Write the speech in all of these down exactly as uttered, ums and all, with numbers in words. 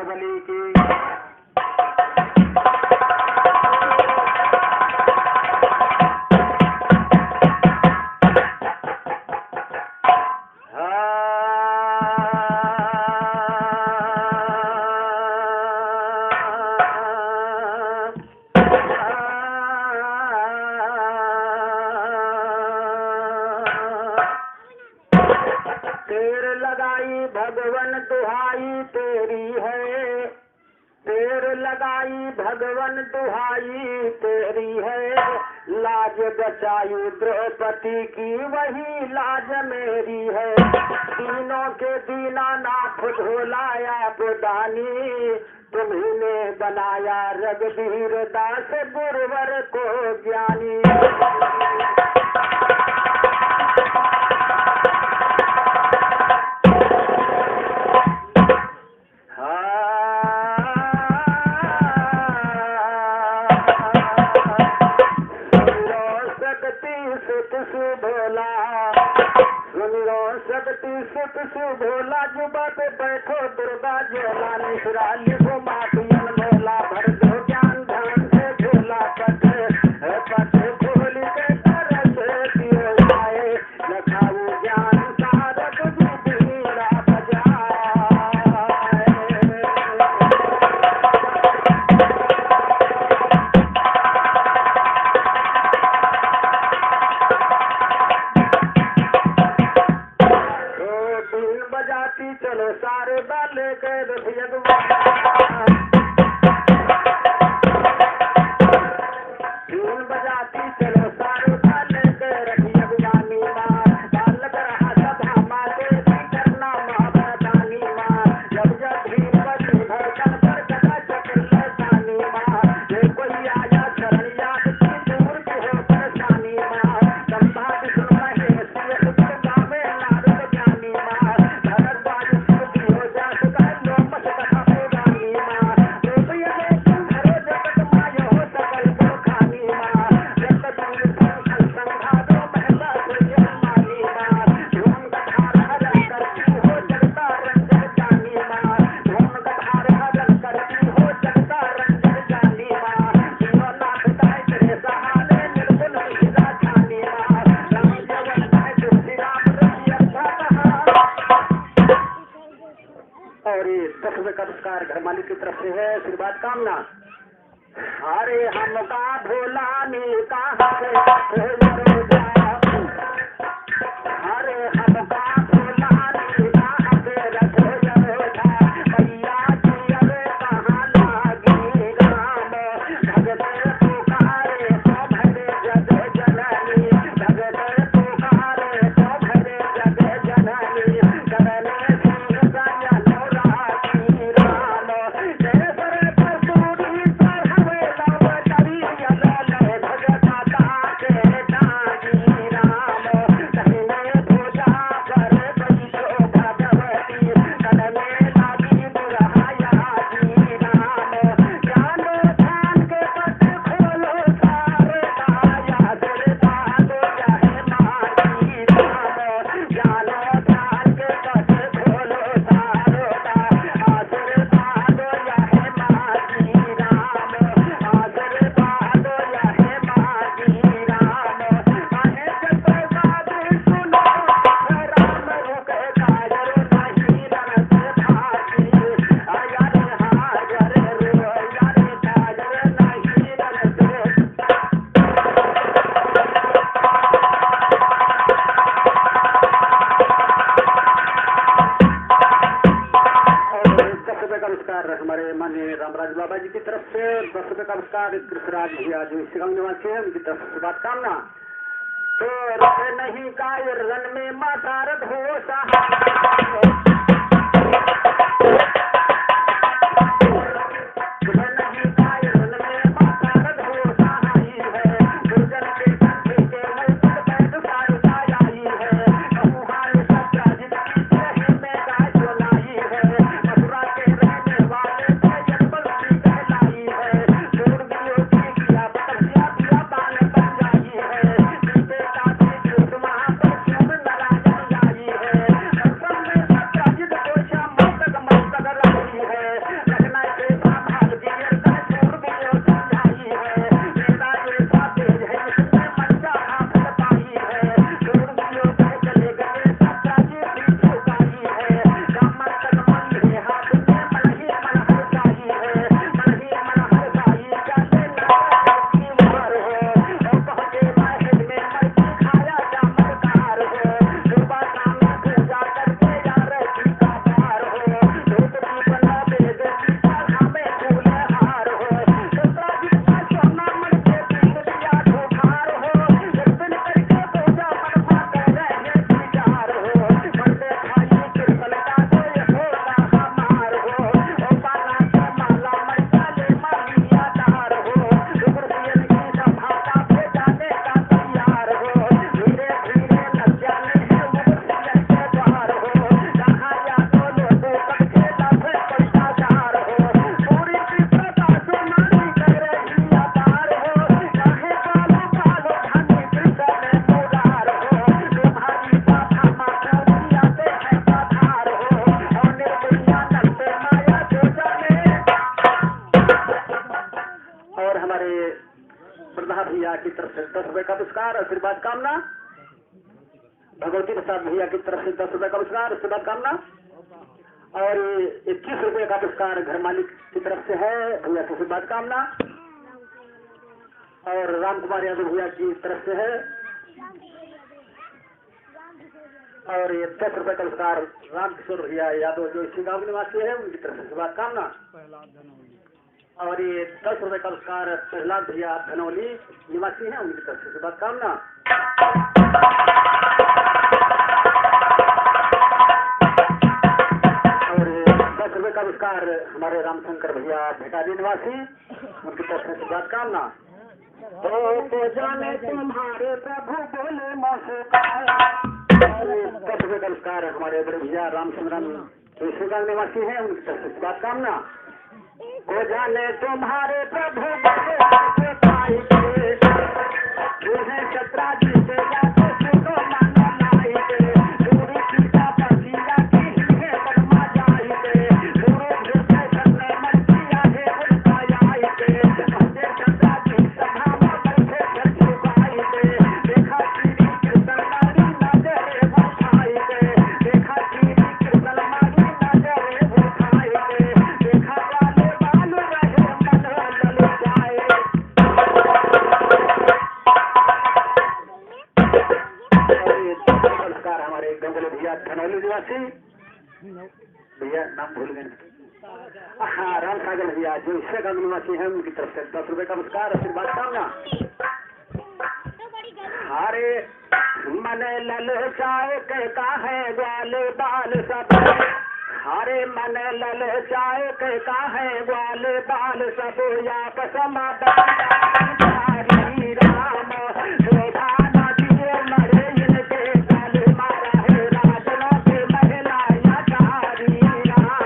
बलि की। तेर लगाई भगवन दुहाई तेरी है, तेर लगाई भगवन दुहाई तेरी है, लाज बचाई द्रौपदी की वही लाज मेरी है। दीनों के दीनानाथ भोला आप दानी, तुम्ही ने बनाया रघुबीर दास गुरुवर को ज्ञानी। हाँ। सुमिरो शक्ति सुत सुभोला, सुमिरो शक्ति सुत सुभोला, जुबा पे बैठो दुर्गा ज्वाला, निसराली घुमा पियन भोला, भर दो ज्ञान ध्यान से झोला, पट पट खोल के तरस दियो आए, लखाऊ ज्ञान सारद जी बीड़ा बजाए। तो बीन बजाती चलो सारे बाले के रसियक। बीन बजाती चलो सारे बाले के रसियक जानी माँ। बालक रहा सदा माँ के भी करना माँ वरदानी माँ। जब जब भीम बली धड़कन पर सदा चक्र लसानी माँ। जे कोई आया शरण याद की दूर की हो परेशानी माँ। ब्रह्मा विष्णु महेश और ये दस रुपये का पुरस्कार घर मालिक की तरफ से है, आशीर्वाद कामना। अरे हमका भोला ने कहाँ से रखो यरोधा? अरे हमका भोला ने कहाँ से रखो यरोधा? मैया जी अरे कहाँ लागी राम? भगत पुकारे तो भरे जग जननी, भगत पुकारे तो भरे जग जननी। और दस रुपये का पुरस्कार हमारे माननीय रामराज बाबा जी की तरफ से, दस रुपये का पुरस्कार कृष्णराज भैया जो इस गाँव निवासी है, उनकी तरफ से शुभकामना। तो रहे नहीं कायर रन में माँ शारद हो सहाय। की तरफ से दस रुपए का पुरस्कार, आशीर्वाद कामना। भगवती प्रसाद भैया की तरफ से दस रुपए का पुरस्कार, आशीर्वाद कामना। और ये इक्कीस रुपए का पुरस्कार घर मालिक की तरफ से है, भैया से आशीर्वाद कामना। और राम कुमार यादव भैया की तरफ से है। और ये दस रुपए का पुरस्कार राम किशोर भैया यादव, जो इसी गांव निवासी है, उनकी तरफ से आशीर्वाद कामना। और ये दस रुपए का पुरस्कार प्रहलाद भैया धनौली निवासी हैं, उनकी तरफ से शुभकामना। और ये दस रुपए का पुरस्कार हमारे रामशंकर भैया भेटाली निवासी, उनकी तरफ से शुभकामना। तो को जाने तुम्हारे प्रभु बोले मुस्काए। और ये दस रुपए का पुरस्कार हमारे बड़े भैया रामचंद्रन तो इसी गांव निवासी हैं, उनकी तरफ से शुभकामना। को जाने तुम्हारे प्रभु बड़े भाई के, जो है सतरा जी के या तो सुनो मानो लाई के, पूरी सीता पतिया की है बनमा जाई के, पूरे हृदय करने मन किया है उल्टा आई के, हंसे सतरा जी सभा में बैठे कर झुकाई के, देखा और ये संस्कार हमारे गंगोली भैया धनौली निवासी, भैया नाम भूल गए। हाँ, राम सागर भैया जो इससे गांव निवासी हैं, उनकी तरफ से दस रुपए का पुरस्कार, आशीर्वाद कामना। हरे मन ललचाए के काहे ग्वाले बाल सब, हरे मन ललचाए के काहे ग्वाले बाल सब, या कसम हरी राम, शोभा न दिए मरे इनके, काले मारा है राजनों के महला या हरी राम।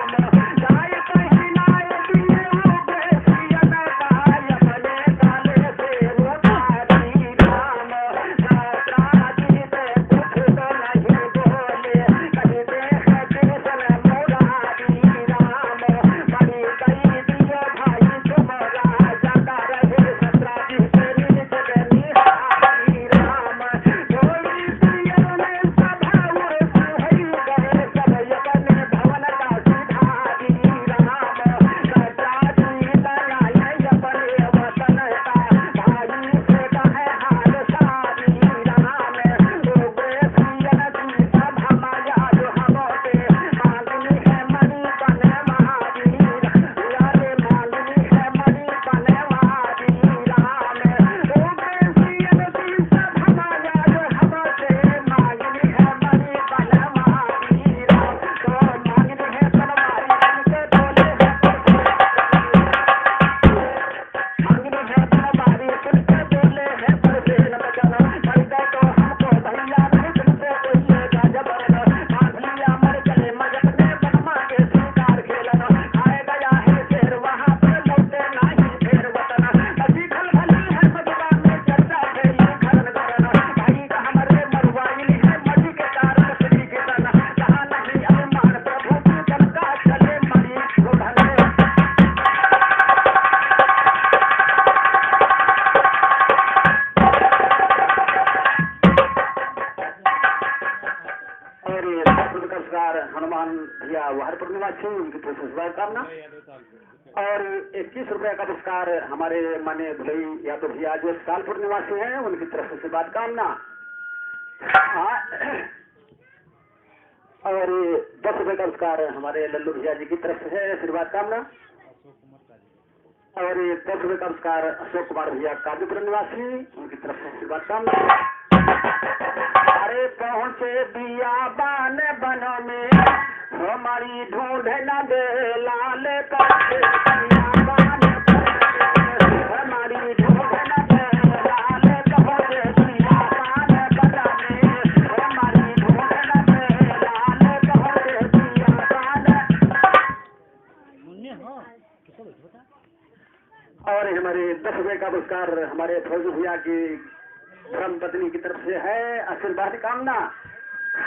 और ये दस रुपये का पुरस्कार हनुमान भैया वहरपुर निवासी, उनकी तरफ से शुभकामना। और इक्कीस रुपये का पुरस्कार हमारे माननीय भुलई यादव भैया जो सालपुर निवासी हैं, उनकी तरफ से शुभकामना। हाँ, और ये दस रुपये का पुरस्कार हमारे लल्लू भैया जी की तरफ से है, आशीर्वाद कामना। और ये दस रुपये का पुरस्कार अशोक कुमार भैया काजूपुर निवासी, उनकी तरफ से आशीर्वाद कामना। अरे पहुँचे बियाबान बन में, हमारी ढूंढ न दे लाल, पहुँचे बियाबान बन में, हमारी ढूंढ न दे लाल, पहुँचे बियाबान बन में, हमारी ढूंढ न दे लाल, पहुँचे बियाबान। और हमारे दस रुपये का पुरस्कार हमारे फौजी भैया की धर्म पत्नी की तरफ से है, आशीर्वाद कामना।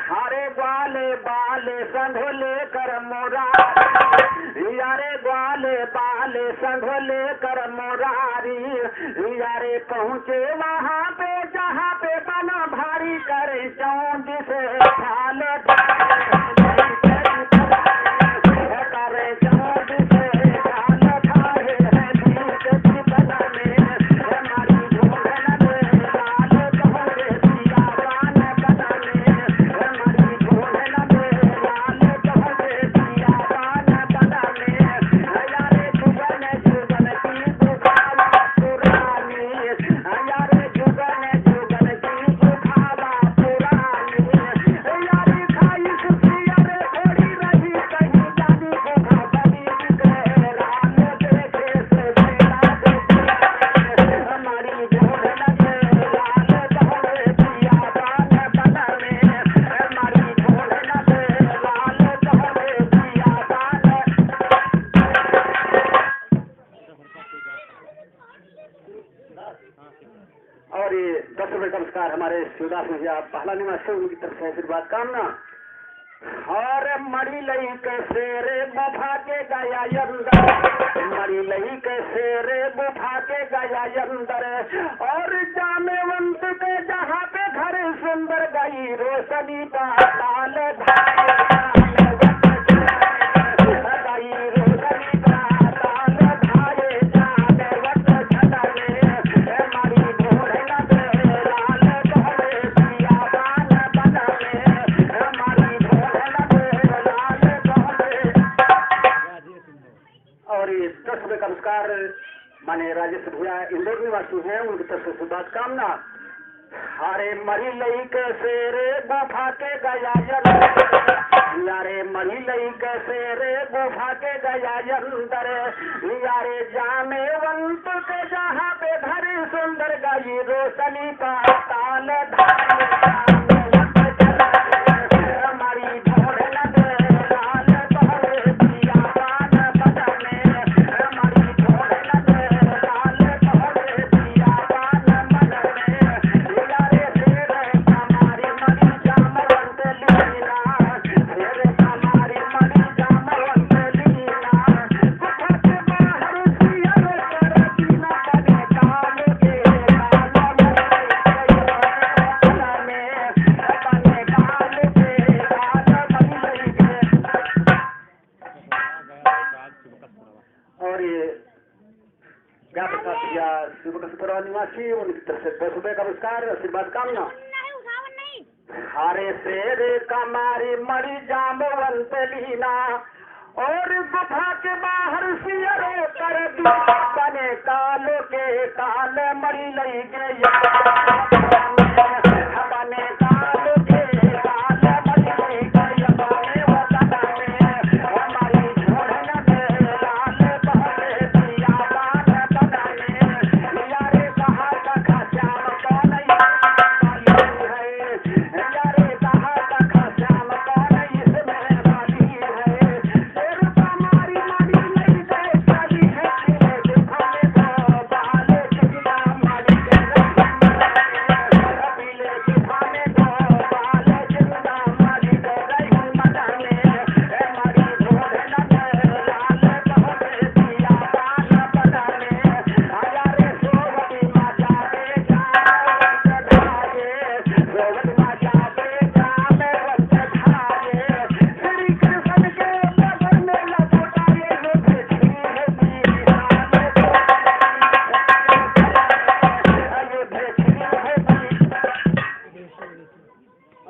हरे ग्वाले बाले संघ लेकर मुरारी, यारे ग्वाले बाले संघ लेकर मुरारी, या अरे पहुँचे वहाँ पे जहाँ पे बना भारी करे चौंतीस साल। और ये दस रुपए का पुरस्कार हमारे शिवदास भैया पहला निवासी, उनकी तरफ से आशीर्वाद कामना। और मरी लइके शेर गुफा के गया अंदर, मरी लइके शेर गुफा के गया अंदर, और जामवंत के जहाँ पे घर सुंदर गई रोशनी पाताल धाम। और ये दस रुपये का पुरस्कार माने राजेश भैया इंदौर निवासी हैं, उनकी तरफ से शुभकामना। अरे मरी लइके शेर गुफा के गया अंदर, अरे मरी लइके शेर गुफा के गया अंदर, अरे जामवंत के जहाँ पे घर सुंदर गई रोशनी पाताल धाम। और ये क्या प्रसाद भैया शिव कस्तूरा निवासी, उनकी तरफ से दस रुपए का पुरस्कार, आशीर्वाद कामना। अरे शेर कमारी मरी जामवंत लीना, और गुफा के बाहर सियरो कर दी, बने काल के काल मरी लइके बने काल के काल मरी लइके बने वतन में।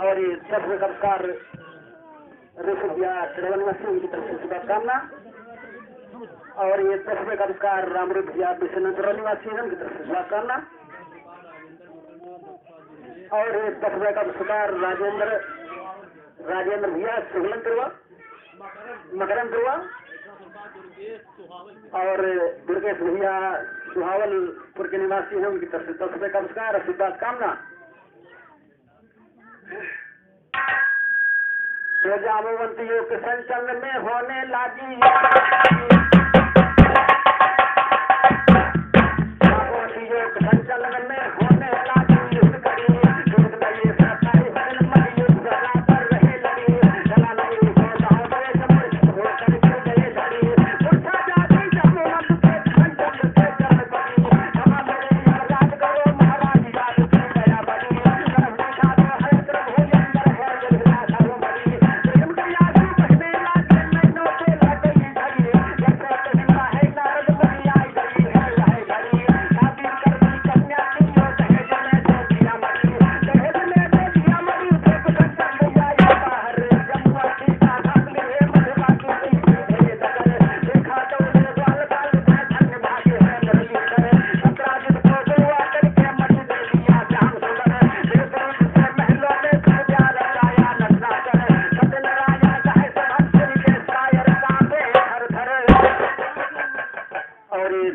और ये दस रुपये का पुरस्कार ऋषभ भैया चंदवा निवासी, उनकी तरफ से शुभकामना। और ये दस रुपये का पुरस्कार रामरूप भैया विश्वनाथ निवासी, उनकी तरफ से शुभकामना। और ये दस रुपये का पुरस्कार राजेंद्र, राजेंद्र भैया सुगलन करवा, मकरंद करवा, और दुर्गेश भैया सुहावलपुर के निवासी हैं, उनकी तरफ से दस रुपये का पुरस्कार, आशीर्वाद कामना। तो जामवंत युग संचल में होने लागी। जामवंत युग संचल में होने लागी।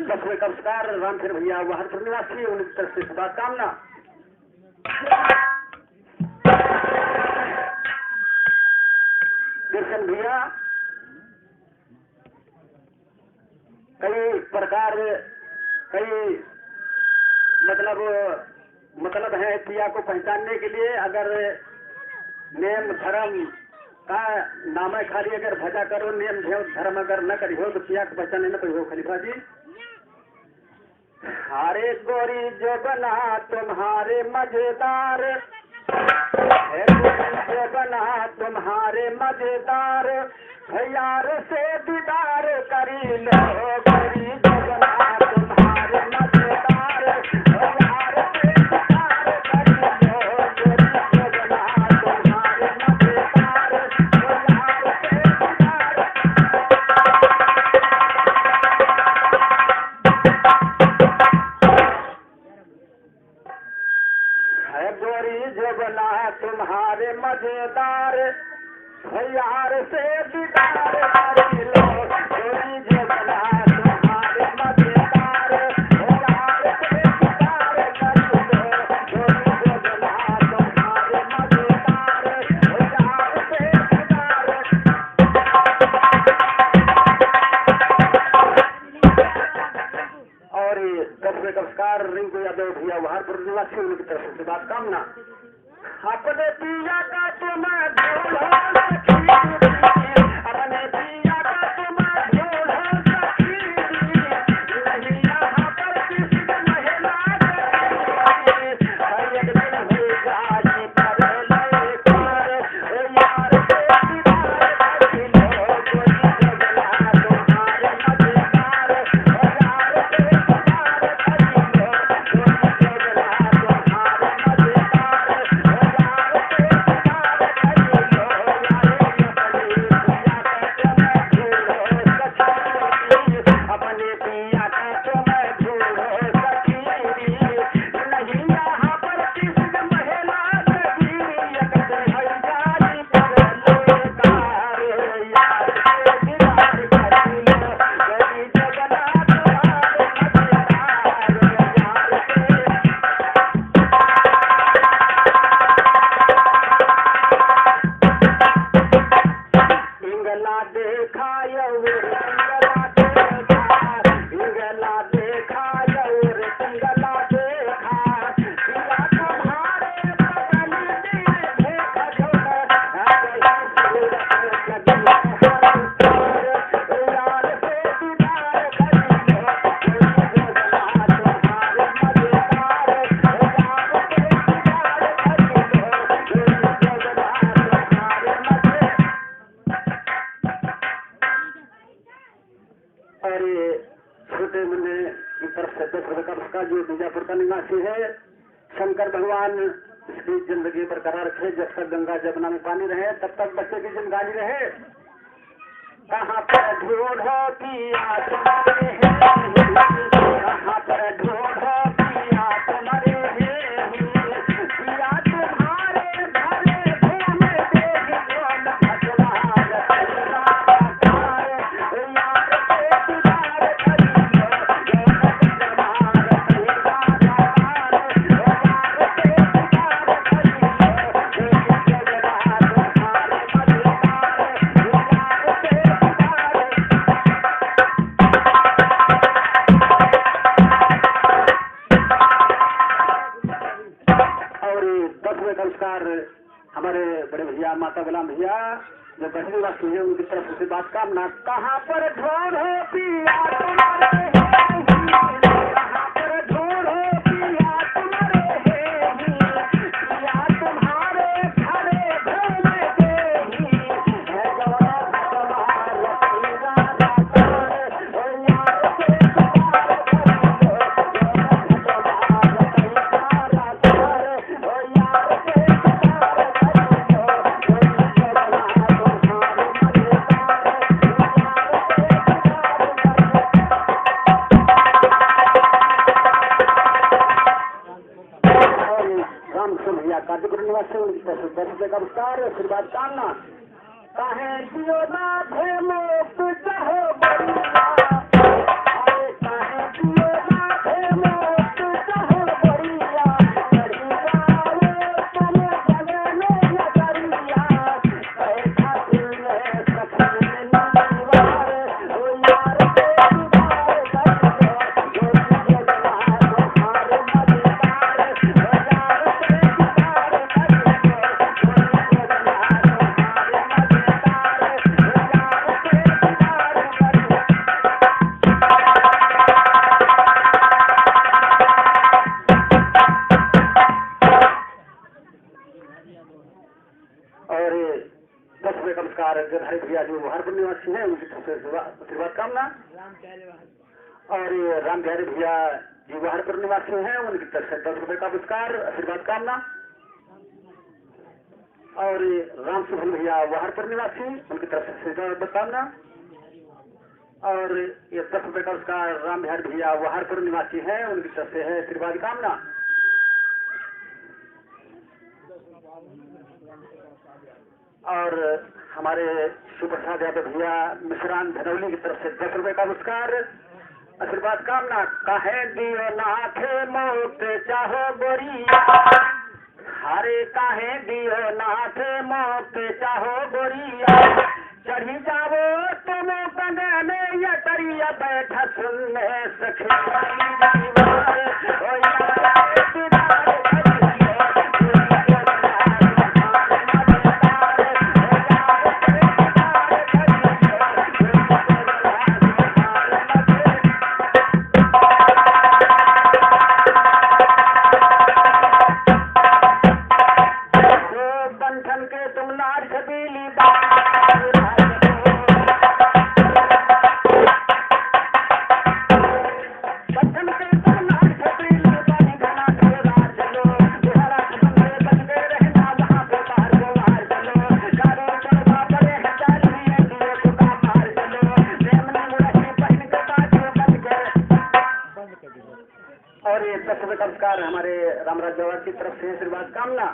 दस रुपये का पुरस्कार रामचंद्र भैया, वहरपुर निवासी, उनकी तरफ से शुभकामना। कृष्ण भैया, कई प्रकार, कई मतलब, मतलब है पिया को पहचानने के लिए। अगर नेम धर्म का नाम है खाली, अगर भजा करो, नेम धर्म अगर न करियो तो पिया को पहचाने न पाइयो खलीफा जी। अरे गोरी जो बना तुम्हारे मजेदार, हे गोरी जो बना तुम्हारे मजेदार, यार से दीदार करी लो। गोरी जो बना तुम्हारे मजेदार, यार से दीदार करी लो। गोरी जो बना तुम्हारे मजेदार, यार से दीदार है गोरी जो बना तुम्हारे मजेदार, यार से दीदार करी लो। गोरी जो बना तुम्हारे मजेदार, यार से दीदार करी लो। गोरी जो बना तुम्हारे मजेदार, यार से दीदार और ये दस रुपये का पुरस्कार रिंकू यादव भैया, वहारपुर निवासी, उनकी तरफ से शुभकामना। अपने पिया का तुम ढूंढो सखी, अपने पिया का तुम ढूंढो सखी, नहीं यहाँ पर किसी को महिला सखी। और ये छोटे मुन्ने की तरफ से दस रुपये का पुरस्कार, जो बीजापुर का निवासी है। शंकर भगवान इसकी जिंदगी बरकरार रखे, जब तक गंगा जमुना में पानी रहे, तब तक बच्चे की जिंदगानी रहे। कहाँ पर ढूंढो पिया तुम्हारे हैं, कहाँ पर ढूंढो पिया तुम्हारे हैं, पिया तुम्हारे घरे घूम देखो न। और ये दस रुपये का पुरस्कार हमारे बड़े भैया माता गुलाम भैया, जो बहरी वासी है, उनकी तरफ से बात कामना। कहाँ पर ढूंढो पिया तुम्हारे हैं, कहाँ पर ढूंढो पिया तुम्हारे हैं, पिया तुम्हारे घरे घूम देही, है गौरव तुम्हारा। रामचंद्र भैया काजीपुर निवासी, उनकी तरफ से दस रुपये का पुरस्कार, आशीर्वाद कामना। काहे जियो नाथ मोक्ष चाहो बलिया, अरे काहे गिरधारी भैया जो वहारपुर निवासी हैं, उनकी तरफ से आशीर्वाद, आशीर्वाद कामना। और ये राम बिहारी भैया जी वहारपुर निवासी हैं, उनकी तरफ से दस रुपए का पुरस्कार, आशीर्वाद कामना। और ये राम सुभन भैया वहारपुर निवासी, उनकी तरफ से आशीर्वाद कामना। और ये दस रुपए का पुरस्कार राम बिहारी भैया वहारपुर निवासी हैं, उनकी तरफ से है आशीर्वाद कामना। और हमारे शिव प्रसाद यादव भैया मिश्रान धनौली की तरफ से दस रुपए का पुरस्कार, आशीर्वाद कामना। काहे दियो नाथे मोके चाहो गोरिया, हरे काहे दियो नाथे मोके चाहो गोरिया, चढ़ी जावो तुम कंगन या तरिया बैठा सुनने सखी। बंधन के तुम नार छबीली बात। और ये दस रुपये का पुरस्कार हमारे रामराज बाबा की तरफ से आशीर्वाद कामना।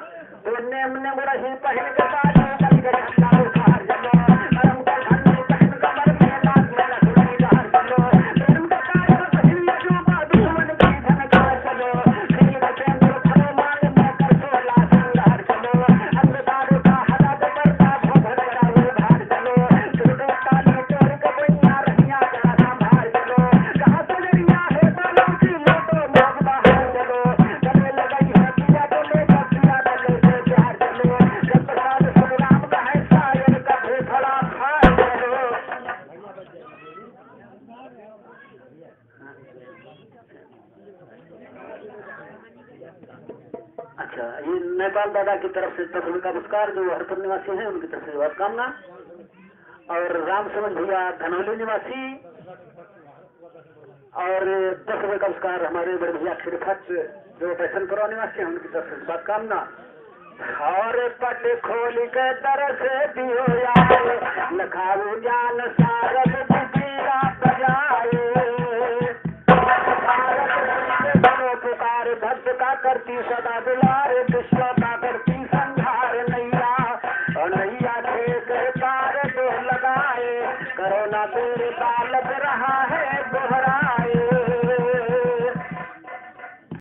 तो नेम नेम रही पहन के बाजू बन के झंडा उतार चलो। करम का धन पहन कमर में लाल में लक्ष्मी बाहर चलो। करम का कार्य पहन जो बाबू मन की धन का चलो। श्री राजेंद्र भगवान में कर सोला संहार चलो। अंधकार का हरा दबरता भोगन का उभार चलो। सुरदेव काली तोर के मैया रहिया जरा संभार चलो। कहाँ से लड़िया है बालों की लोटो मोग बाहर चलो। अच्छा, ये नेपाल दादा की तरफ से दस रुपये का पुरस्कार, जो हरपुर निवासी हैं, उनकी तरफ से शुभकामना। और राम समझ भैया धनौली निवासी, और दस रुपये का पुरस्कार हमारे बड़े भैया खिरफत, जो पैसनपुरा निवासी हैं, उनकी तरफ से शुभकामना। और पट खोल के तरस दियो यार, लखाऊ ज्ञान सारद बिटिया बजाए। सारद बिटिया बनो पुकार, भक्त का करती सदा दुलार।